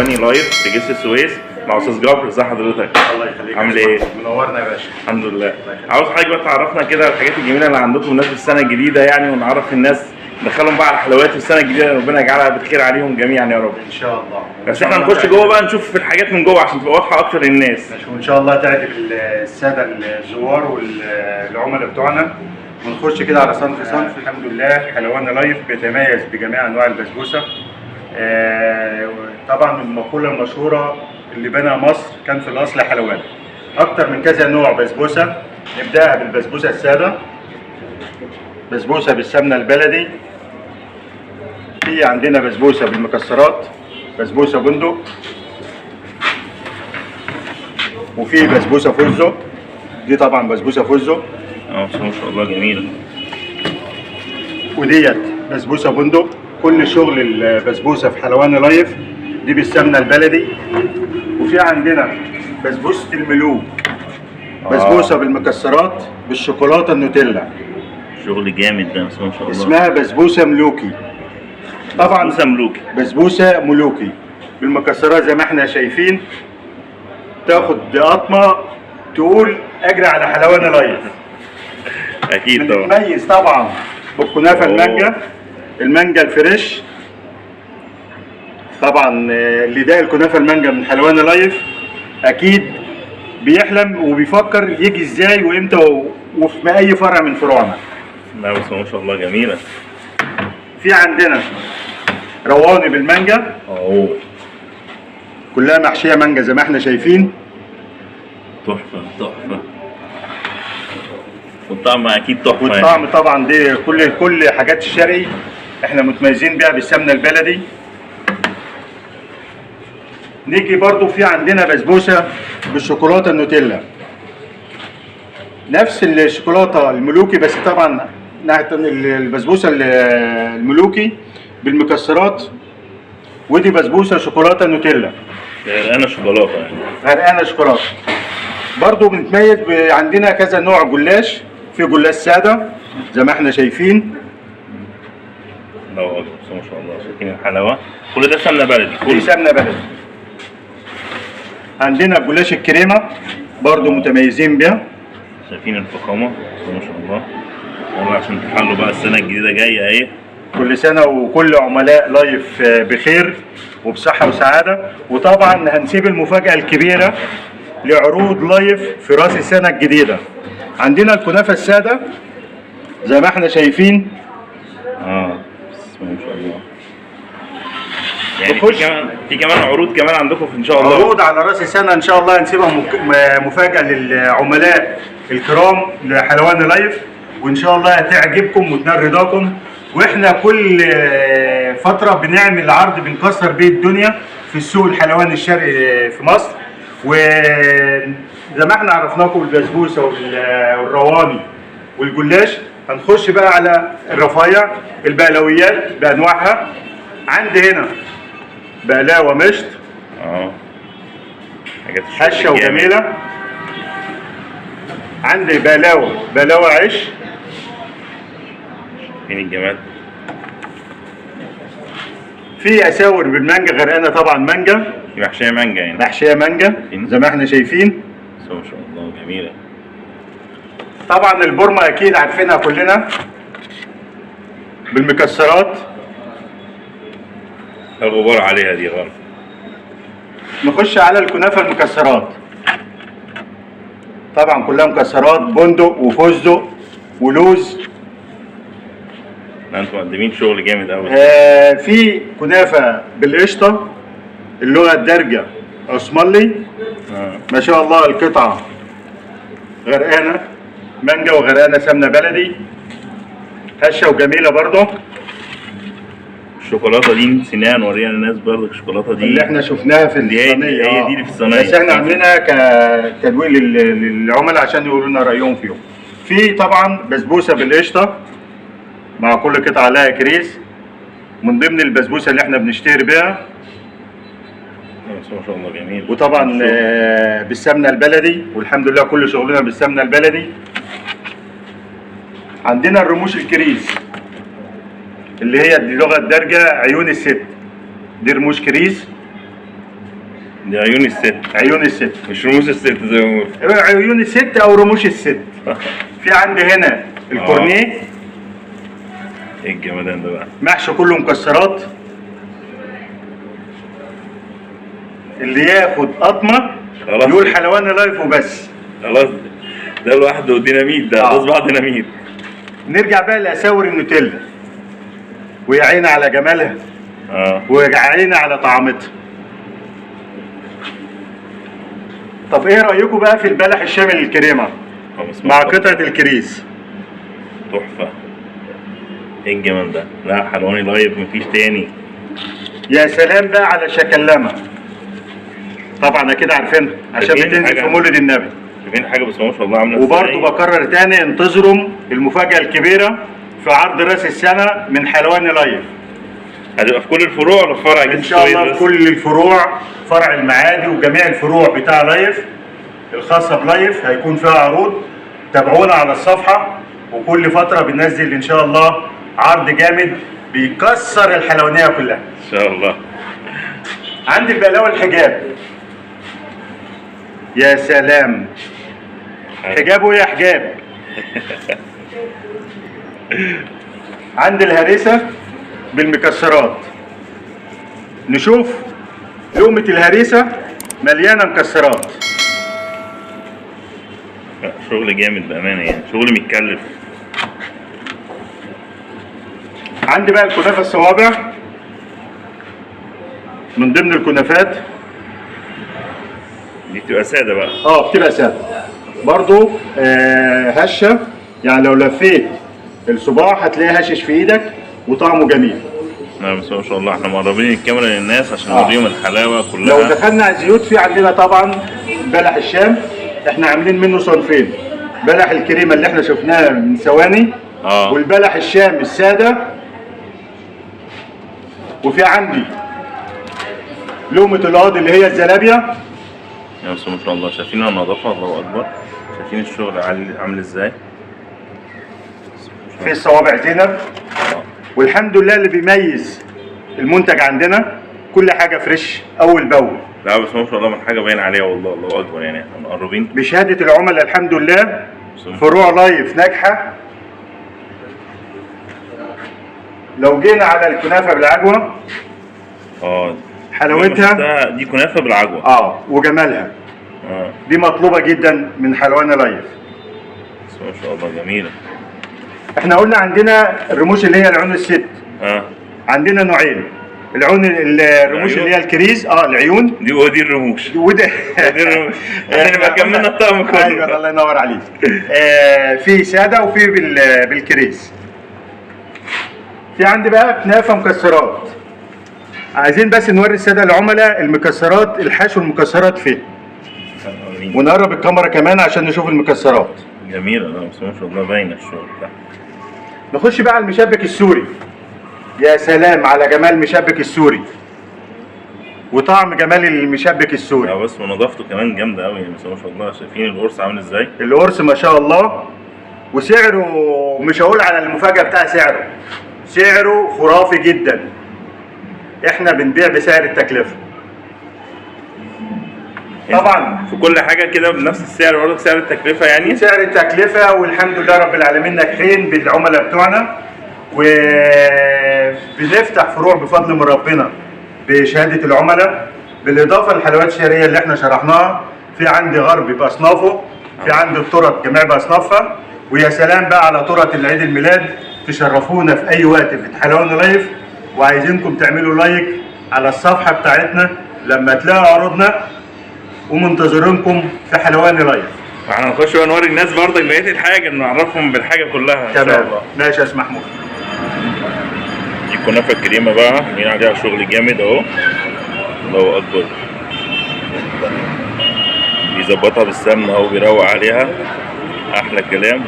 حلواني لايف في جسر السويس مع استاذ جبر. ازي حضرتك؟ الله يخليك. عامل ايه؟ منورنا يا باشا. الحمد لله. الله يخليك. عاوز حضرتك بقى تعرفنا كده الحاجات الجميلة اللي عندكم بمناسبة السنة الجديدة يعني، ونعرف الناس ندخلهم بقى على حلويات السنة الجديده، ربنا يجعلها بالخير عليهم جميعا يا رب. ان شاء الله. بس احنا نخش جوه بقى نشوف الحاجات من جوه عشان تبقى واضحة اكتر للناس. ماشي، وان شاء الله تعجب السادة الزوار والعملاء بتوعنا، ونخش كده على صنف صنف. الحمد لله حلواني لايف بيتميز بجميع انواع البسبوسه. طبعا المقولة المشهورة اللي بنى مصر كان في الاصل حلواني. اكتر من كذا نوع بسبوسه. نبداها بالبسبوسه السادة، بسبوسه بالسمنه البلدي، في عندنا بسبوسه بالمكسرات، بسبوسه بندق، وفي بسبوسه فوزو. دي طبعا بسبوسه فوزو. اه ما شاء الله جميله. وديت بسبوسه بندق. كل شغل البسبوسه في حلواني لايف دي بالسمنه البلدي. وفي عندنا بسبوسه الملوك، بسبوسه بالمكسرات بالشوكولاته النوتيلا. شغل جامد ده، بس ما شاء الله. اسمها بسبوسه ملوكي. طبعا بسبوسه ملوكي. بسبوسه ملوكي بالمكسرات زي ما احنا شايفين. تاخد قطمه تقول اجري على حلواني لايف. اكيد طبعا. بنتميز طبعا بالكنافه أوه. المانجا، المانجا ال fresh. طبعا اللي داق الكنافه المانجا من حلواني لايف اكيد بيحلم وبيفكر يجي ازاي وامتى وفي اي فرع من فروعنا. لا بس ما شاء الله جميله. في عندنا رواني بالمانجا، اوه كلها محشيه مانجا زي ما احنا شايفين. تحفة تحفة، والطعم اكيد تحفة. والطعم طبعا دي كل حاجات الشرقي احنا متميزين بيها بالسمنه البلدي. نيجي برضو في عندنا بسبوسه بالشوكولاته النوتيلا، نفس الشوكولاتة الملوكي، بس طبعا ناحية البسبوسه الملوكي بالمكسرات، ودي بسبوسه شوكولاتة نوتيلا. يعني غرقانة شوكولاتة يعني. غرقانة شوكولاتة. برضو بنتميز عندنا كذا نوع جلاش، في جلاش ساده زي ما احنا شايفين. الله اكبر، بس ما شاء الله شايفين الحلاوة. كل ده سمنه بلدي. دي كله سمنه بلدي. عندنا جلاش الكريمة برضو متميزين بيها. شايفين الفخامة، بس ما شاء الله. والله عشان تحلوا بقى السنة الجديدة جاية اهي. كل سنة وكل عملاء لايف بخير وبصحه وسعادة. وطبعا هنسيب المفاجاة الكبيرة لعروض لايف في راس السنة الجديدة. عندنا الكنافه السادة زي ما احنا شايفين. بس ما شاء الله. يعني في نخش. كمان في كمان عروض كمان عندكم في ان شاء الله. عروض على راس السنة ان شاء الله هنسيبها مفاجاة للعملاء الكرام لحلواني لايف، وان شاء الله هتعجبكم وتنال رضاكم. واحنا كل فترة بنعمل عرض بنكسر بيه الدنيا في السوق الحلواني الشرقي في مصر. وزي ما احنا عرفناكم البسبوسه والرواني والجلاش، هنخش بقى على الرفايع، البقلاويات بانواعها. عندي هنا بقلاوه مشط حاجات الشغل هشه الجامد. وجميلة. عندي بقلاوه، بقلاوه عيش. فين الجمال؟ في اساور بالمانجا، غرقانة طبعا مانجا. في محشيه مانجا يعني. محشيه مانجا زي ما احنا شايفين. بس ما شاء الله جميلة. طبعا البورمه اكيد عارفينها كلنا بالمكسرات. لا غبار عليها دي غلط. نخش على الكنافه المكسرات، طبعا كلها مكسرات، بندق وفستق ولوز. لا انتوا مقدمين شغل جامد قوي. في كنافه بالقشطه، اللغة الدارجة عثمانلي. ما شاء الله القطعة غرقانة مانجا وغرقانه سمنه بلدي، هشه وجميلة برضو. الشوكولاتة دي نسيناها نوريها للناس برضه. الشوكولاتة دي اللي احنا شفناها في دي هي- الصينية. هي دي اللي في الصينية. بس احنا عاملينها كتدويق للعملاء عشان يقولوا لنا رايهم فيهم. في طبعا بسبوسه بالقشطه مع كل قطعه لها كريز، من ضمن البسبوسه اللي احنا بنشتهر بيها. بس ما شاء الله جميل. وطبعا بالسمنه البلدي، والحمد لله كل شغلنا بالسمنه البلدي. عندنا الرموش الكريز اللي هي اللغة الدارجة عيون الست، دي رموش كريز. دي عيون الست. عيون الست، مش رموش الست زي ما بيقولوا. عيون الست او رموش الست. في عندي هنا الكورنيه. ايه الجمدان ده بقى؟ محشي كله مكسرات. اللي ياخد قطمه خلاص. يقول حلواني لايف وبس. خلاص ده لوحده ديناميت، ده ده صباع ديناميت. نرجع بقى لاساور النوتيلا، ويا عيني على جمالها، ويا عيني على طعمتها. طب ايه رايكم بقى في البلح الشامل الكريمة مع قطعه الكريز؟ تحفة. ايه الجمال ده؟ لا حلواني لايف مفيش تاني. يا سلام بقى على شكلمه، طبعا اكيد عارفينها عشان بتنزل في مولد النبي. شايفين حاجة بس ما شاء الله عامله. وبرده بكرر تاني، انتظروا المفاجاة الكبيرة في عرض راس السنة من حلواني لايف. هتبقى في كل الفروع ولا في فرع ان شاء الله؟ في كل الفروع، فرع المعادي وجميع الفروع بتاع لايف الخاصة بلايف هيكون فيها عروض. تابعونا على الصفحة، وكل فترة بننزل ان شاء الله عرض جامد بيكسر الحلوانيه كلها ان شاء الله. عندي البقلاوه الحجاب، يا سلام، حجابه يا حجاب. عندي الهريسه بالمكسرات، نشوف لقمة الهريسه مليانة مكسرات. شغل جامد بامانه يعني، شغل متكلف. عندي بقى الكنافه الصوابع من ضمن الكنافات دي بتبقى ساده بقى. بتبقى ساده برضو، هشه، يعني لو لفيت الصباع هتلاقيه هشش في ايدك وطعمه جميل. لا بس ما شاء الله احنا مقربين الكاميرا للناس عشان نوريهم الحلاوة كلها. لو دخلنا على الزيوت، في عندنا طبعا بلح الشام، احنا عاملين منه صنفين، بلح الكريمة اللي احنا شفناها من ثواني، والبلح الشام السادة. وفي عندي لقمة القاضي اللي هي الزلابيه. يا بس ما شاء الله، شايفين النظافة، الله اكبر، شايفين الشغل عامل ازاي. في الصوابع زينب. والحمد لله اللي بيميز المنتج عندنا كل حاجة فريش اول باول. لا بس ما شاء الله من حاجة باين عليها والله، الله اكبر، يعني احنا مقربين بشهادة العملاء الحمد لله. فروع لايف ناجحة. لو جينا على الكنافه بالعجوه، حلاوتها دي كنافه بالعجوه وجمالها. دي مطلوبه جدا من حلواني لايف. بس ما شاء الله جميلة. احنا قلنا عندنا الرموش اللي هي العيون الست. عندنا نوعين، العيون الرموش اللي هي الكريز، العيون دي، ودي الرموش وده ودي الرموش عشان نبقى كملنا الطقم كله. ايوه الله ينور عليك. في ساده وفي بالكريز. في عندي بقى كنافه مكسرات، عايزين بس نوري السادة العملاء المكسرات، الحشو المكسرات فين، ونقرب الكاميرا كمان عشان نشوف المكسرات. جميلة، بس ما شاء الله باينة الشغل بتاعها. نخش بقى على المشبك السوري. يا سلام على جمال مشبك السوري وطعم جمال المشبك السوري. لا بس ونظافته كمان جامدة قوي يعني، بس ما شاء الله شايفين القرص عامل ازاي؟ القرص ما شاء الله، وسعره مش هقول على المفاجاة بتاع سعره، سعره خرافي جدا. احنا بنبيع بسعر التكلفة طبعا في كل حاجة كده بنفس السعر، برضه سعر التكلفة يعني، سعر التكلفة. والحمد لله رب العالمين ناجحين بالعملاء بتوعنا، وبنفتح فروع بفضل من ربنا بشهادة العملاء. بالاضافة للحلويات الشرقية اللي احنا شرحناها، في عندي غربي باصنافه، في عندي التورت جميع باصنافها. ويا سلام بقى على تورت العيد الميلاد، تشرفونا في اي وقت في حلواني لايف. وعايزينكم تعملوا like على الصفحة بتاعتنا لما تلاقوا عروضنا، ومنتظرينكم في حلواني لايف. احنا هنخش بقى نوري الناس برضك بقية الحاجة، نعرفهم بالحاجة كلها ان شاء الله. ماشي يا استاذ محمود. دي الكنافه الكريمة بقى عاملين عليها شغل جامد اهو، الله اكبر، بيظبطها بالسمنه اهو، بيروق عليها، احلى كلام.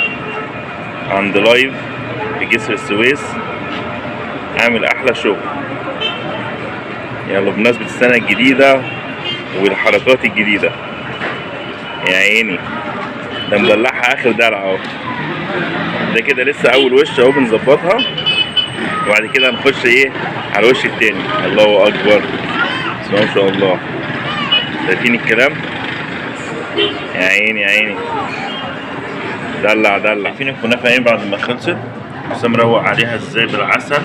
عند لايف في جسر السويس عامل احلى شغل. يلا بمناسبة السنة الجديدة والحركات الجديدة، يا عيني ده مدلعها اخر دلع اهو. ده كده لسه اول وش اهو بنظبطها، وبعد كده هنخش ايه على الوش التاني. الله اكبر، بسم الله ما شاء الله. شايفين الكلام؟ يا عيني يا عيني، دلع دلع. شايفين الكنافه ايه بعد ما خلصت؟ حسام روق عليها ازاي بالعسل.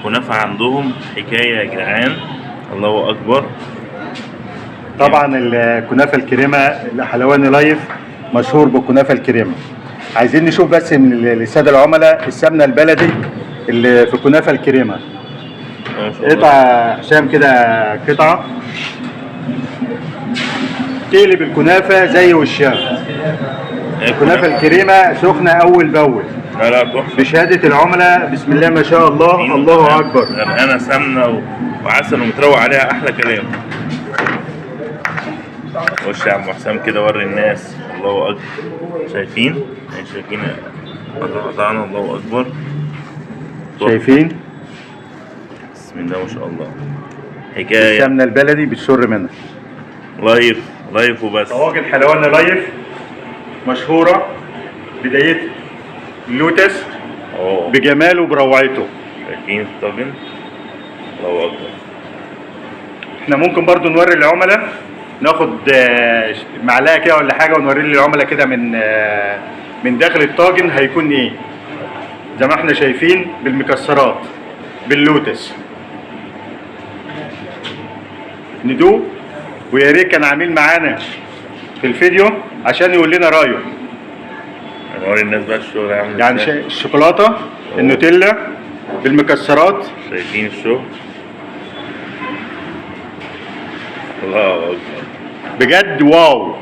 كنافه عندهم حكاية يا جدعان، الله اكبر. طبعا الكنافه الكريمة حلواني لايف مشهور بالكنافه الكريمة. عايزين نشوف بس من السادة العملاء السمنة البلدي اللي في الكنافه الكريمة. ما شاء الله. قطع حسام كده قطعه تقلب الكنافه زي وشها. الكنافه الكريمة سخنة اول باول لا لا تحفة. بشهادة العملاء، بسم الله ما شاء الله، الله اكبر. غرقانة سمنه وعسل ومتروق عليها احلى كلام. خش يا عم حسام كده وري الناس، الله اكبر. شايفين؟ يعني شايفين قطعنا، الله اكبر. شايفين بسم الله ما شاء الله، حكاية. السمنة البلدي بتشر منها. لايف لايف وبس. طواجن حلواني لايف مشهورة بداية اللوتس بجماله وبروعته. شايفين الطاجن؟ الله اكبر. احنا ممكن برضو نوري العملاء، ناخد معلقه كده ولا حاجة ونوري للعملاء كده من داخل الطاجن هيكون ايه. زي ما احنا شايفين بالمكسرات باللوتس. ندوق، ويا ريت كان عامل معانا في الفيديو عشان يقول لنا رايه. نوري الناس بقى الشغل عامل يعني ازاي. الشوكولاتة النوتيلا بالمكسرات. شايفين الشغل؟ الله اكبر بجد wow.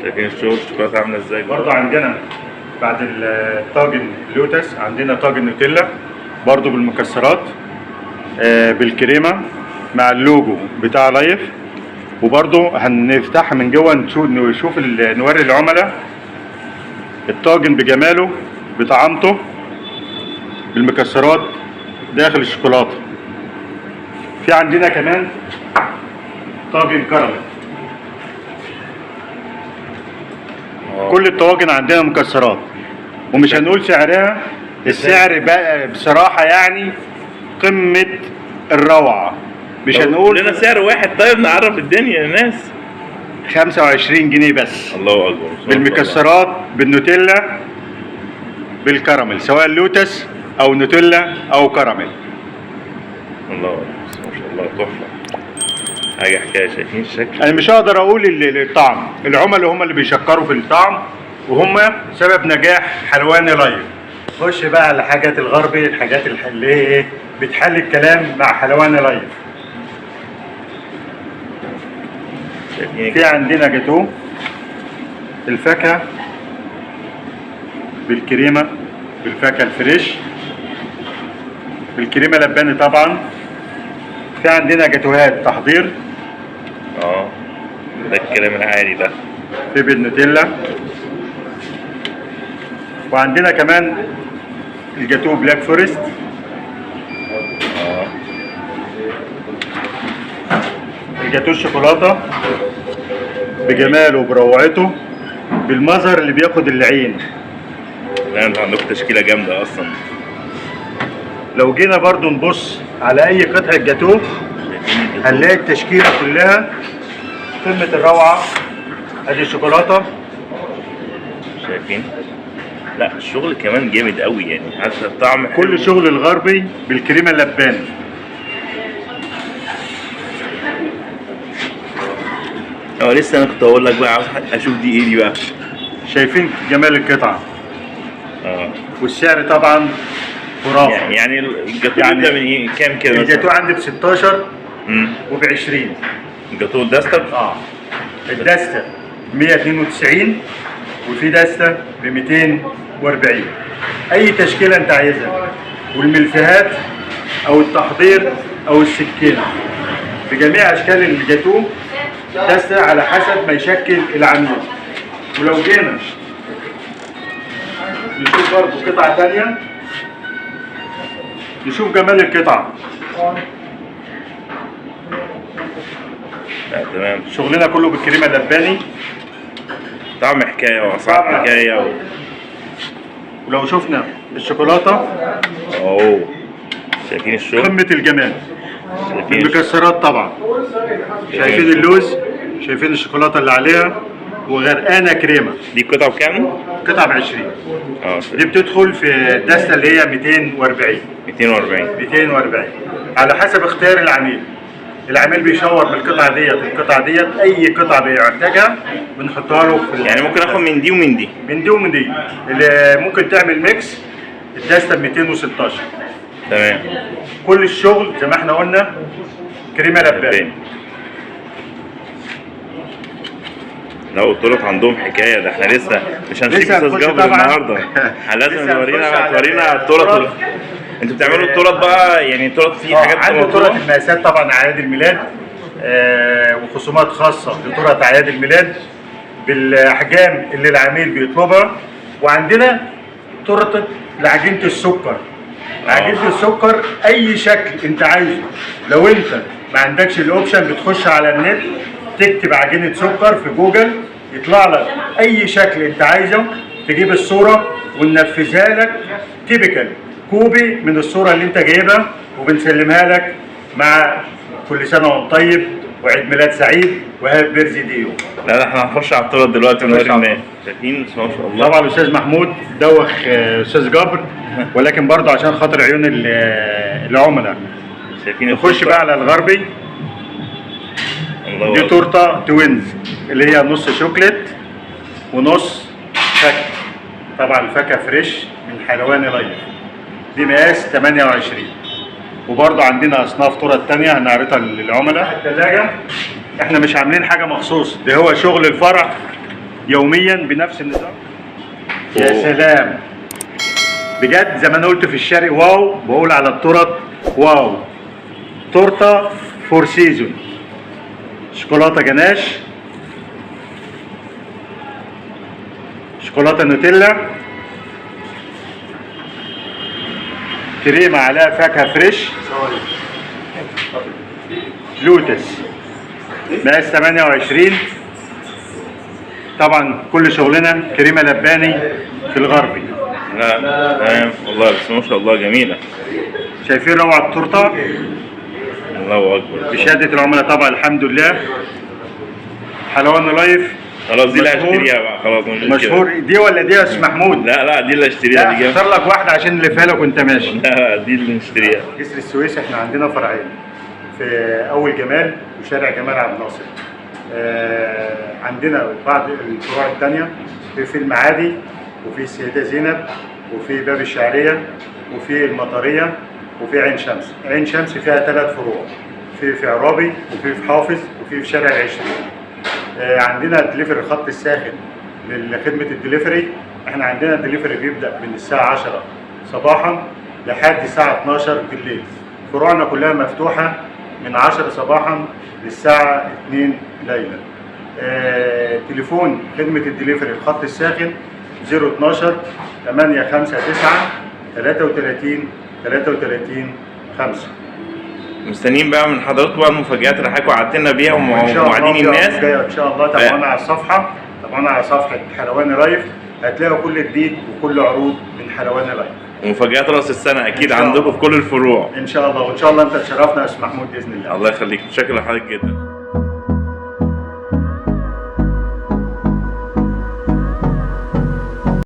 شايفين الشغل الشوكولاتة عامله ازاي؟ برضو عندنا بعد الطاجن اللوتس عندنا طاجن نوتيلا برضو بالمكسرات، بالكريمه مع اللوجو بتاع لايف. وبرضو هنفتحها من جوه نشوف نوري العملاء الطاجن بجماله بطعامته بالمكسرات داخل الشوكولاتة. في عندنا كمان طاجن كراميل. كل الطواجن عندنا مكسرات ومش هنقول سعرها. السعر بقى بصراحة يعني قمة الروعة. مش هنقول لنا سعر واحد. طيب نعرف الدنيا للناس. 25 جنيه بس. الله اكبر. بالمكسرات بالنوتيلا بالكراميل، سواء لوتس او نوتيلا او كراميل. الله اكبر ما شاء الله، تحفة، حاجة حكاية. شايفين الشكل؟ انا مش هقدر اقول الطعم، العملاء هم اللي بيشكروا في الطعم وهم سبب نجاح حلواني لايف. خش بقى على الحاجات الغربي، الحاجات اللي ايه بتحل الكلام مع حلواني لايف. في عندنا جاتو الفاكهة بالكريمه، بالفاكهه ال fresh، بالكريمه لباني طبعا. في عندنا جاتوهات تحضير. ده الكلام العالي ده. في بالنوتيلا. وعندنا كمان الجاتو black forest. الجاتو الشوكولاتة بجماله وبروعته بالمظهر اللي بياخد العين. لا انتوا عندكم تشكيله جامدة اصلا. لو جينا برضو نبص على اي قطعه جاتو هنلاقي التشكيلة كلها قمة الروعة. ادي الشوكولاتة. شايفين؟ لا الشغل كمان جامد قوي يعني، حتى الطعم حلو. كل شغل الغربي بالكريمه اللباني. لسه انا كنت اقول لك بقى عاوز اشوف دي ايه دي بقى. شايفين جمال القطعة؟ والسعر طبعا خرافه. يعني الجاتو يعني بيبدا من ايه؟ كام كده؟ الجاتو عندي ب 16 وب 20. الجاتو الدستة؟ الدستة 192 وفي دستة ب 240. اي تشكيله انت عايزها، والملفهات او التحضير او السكينة بجميع اشكال الجاتو دستة على حسب ما يشكل العميل. ولو جينا نشوف برضه قطعه ثانية، نشوف جمال القطعة. تمام. شغلنا كله بالكريمه اللباني. طعم حكاية واسعار حكاية ولو شفنا الشوكولاتة شايفين الشغل؟ قمة الجمال. المكسرات طبعا. شايفين اللوز؟ شايفين الشوكولاتة اللي عليها وغرقانه كريمة. دي قطعه بكام؟ قطعه ب 20. دي بتدخل في الدستة اللي هي 240. 240. 240 على حسب اختيار العميل. العميل بيشاور بالقطعه ديت، القطعة ديت، اي قطعه بيحتاجها بنحطها له في يعني ممكن اخد من دي ومن دي. من دي ومن دي. اللي ممكن تعمل mix الدستة ب 216. تمام. كل الشغل زي ما احنا قلنا كريمة لباني. لا والتورت عندهم حكاية، ده احنا لسه مش هنسيب استاذ جابر النهارده، لازم تورينا التورت. انتوا بتعملوا التورت بقى، يعني التورت فيه حاجات؟ عندي تورت المقاسات طبعا اعياد الميلاد، وخصومات خاصة لتورت اعياد الميلاد بالاحجام اللي العميل بيطلبها. وعندنا تورته لعجينه السكر. عجينه السكر اي شكل انت عايزه، لو انت ما عندكش ال option بتخش على النت تكتب عجينه سكر في جوجل يطلع لك اي شكل انت عايزه، تجيب الصورة وننفذها لك typical copy من الصورة اللي انت جايبها وبنسلمها لك مع كل سنة وانت طيب وعيد ميلاد سعيد و happy birthday you. لا احنا هنخش على التورت دلوقتي ونوري الناس. شايفين ما شاء الله. طبعا الاستاذ محمود دوخ استاذ جابر، ولكن برضه عشان خاطر عيون العملاء. شايفين نخش بقى على الغربي. دي تورته twins اللي هي نص شوكليت ونص فاكهة، طبعا الفاكهة fresh من حلواني لايف. دي مقاس 28. وبرضه عندنا اصناف تورت تانية هنعرضها للعملاء. الثلاجة احنا مش عاملين حاجة مخصوص، ده هو شغل الفرع يوميا بنفس النظام. يا سلام بجد، زي ما انا قلت في الشرق wow، بقول على التورت wow. تورته four season، شوكولاتة جناش، شوكولاتة نوتيلا، كريمة عليها فاكهة fresh، لوتس، مقاس 28. طبعا كل شغلنا كريمة لباني في الغربي. لا تمام والله، بس ما شاء الله جميلة. شايفين روعه التورتة؟ الله اكبر. بشهادة العملاء طبعا الحمد لله. حلواني لايف خلاص دي اللي هشتريها بقى، خلاص مشهور. دي ولا دي يا استاذ محمود؟ لا لا دي اللي هشتريها. دي اختار لك واحدة عشان اللي لك وانت ماشي. لا لا دي اللي نشتريها. جسر السويس احنا عندنا فرعين، في اول جمال وشارع جمال عبد الناصر. عندنا بعض الفروع الثانية في المعادي، وفي السيدة زينب، وفي باب الشعرية، وفي المطريه، وفي عين شمس. عين شمس فيها 3 فروع، في عرابي، وفي حافظ، وفي شارع العشرين. عندنا دليفري الخط الساخن لخدمة الدليفري. احنا عندنا الدليفري بيبدا من الساعة 10 صباحا لحد الساعة 12 بالليل. فروعنا كلها مفتوحة من 10 صباحا للساعة 2 ليلا. تليفون خدمة الدليفري الخط الساخن 012 859 33 33 5. مستنيين بقى من حضراتكم بقى المفاجآت اللي حضراتكم وعدتنا بيها وموعدين الناس. ان شاء الله تابعونا على الصفحة، تابعونا على صفحة حلواني لايف، هتلاقوا كل جديد وكل عروض من حلواني لايف ومفاجآت راس السنة اكيد عندكم في كل الفروع ان شاء الله. وان شاء الله انت تشرفنا يا استاذ محمود باذن الله. الله يخليك، متشكر لحضرتك جدا.